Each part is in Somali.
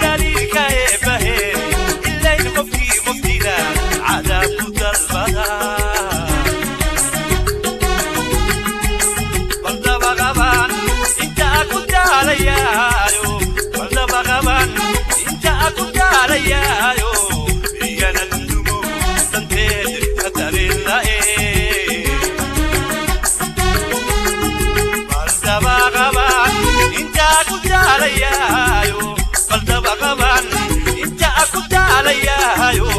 Daliilka eebbahe ilayn qofkii qoftida cadaab ku dalbada. Baldabaqaban inta ku daalayaayo, baldabaqaban inta ku daalayaayo, iyana dundumo danteed ka dareenla'e. Baldabaqaban inta ku daalayaayo, baldabaqaban inta ku daalayaayo,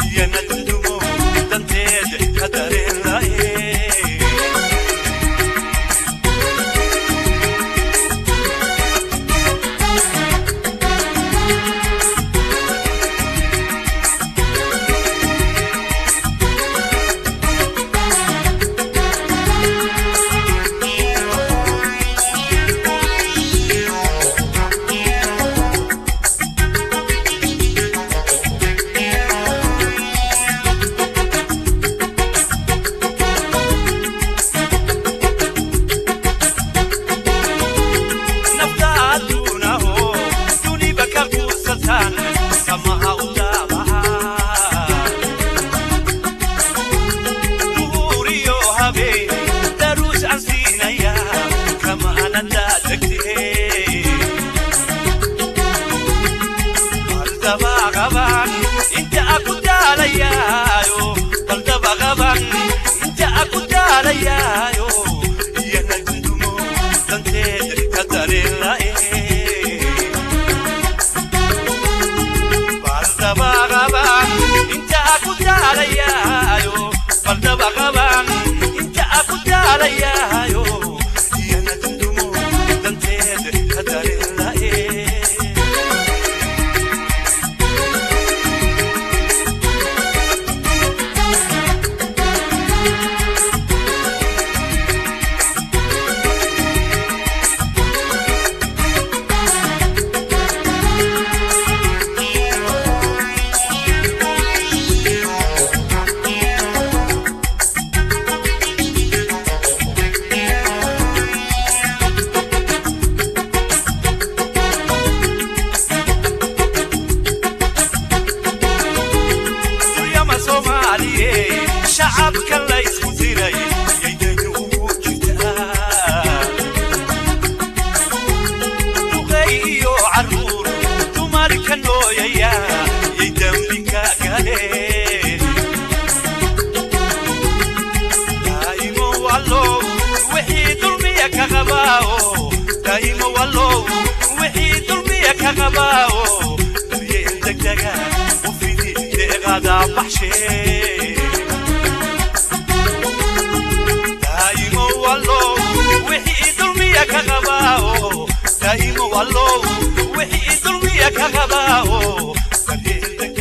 iyana dundumo danteed ka dareenla'e. Nafta adduunaho duniba ka quusataan samaha u daabaha, duhuuriyo habeen daruus aan siinaya kamaana daadegtee. Baldabaqaban inta aku daalayaayo, baldabaqaban inta aku daalayaayo, iyana dundumo danteed ka dareenla'e. Baldabaqaban inta aku daalayaayo, baldabaqaban inta aku daalayaayo, iyana dundumo danteed ka dareenla'e. Duryama Soomaaliye shacabka la isku diray yaydani ugu jirtaa, duqay iyo carruur dumarka nooyaya yay dambi ka galeen. Daa'imo wallow wixii dulmiya ka qabaawo, daa'imo wallow wixii dulmiya ka qabaawo, daryeel degdega u fidi deeqada baxshee. Daa'imo wallow wixii dulmiya ka qabaawo, daa'imo wallow wixii dulmiya ka qabaawo, daryeel degdega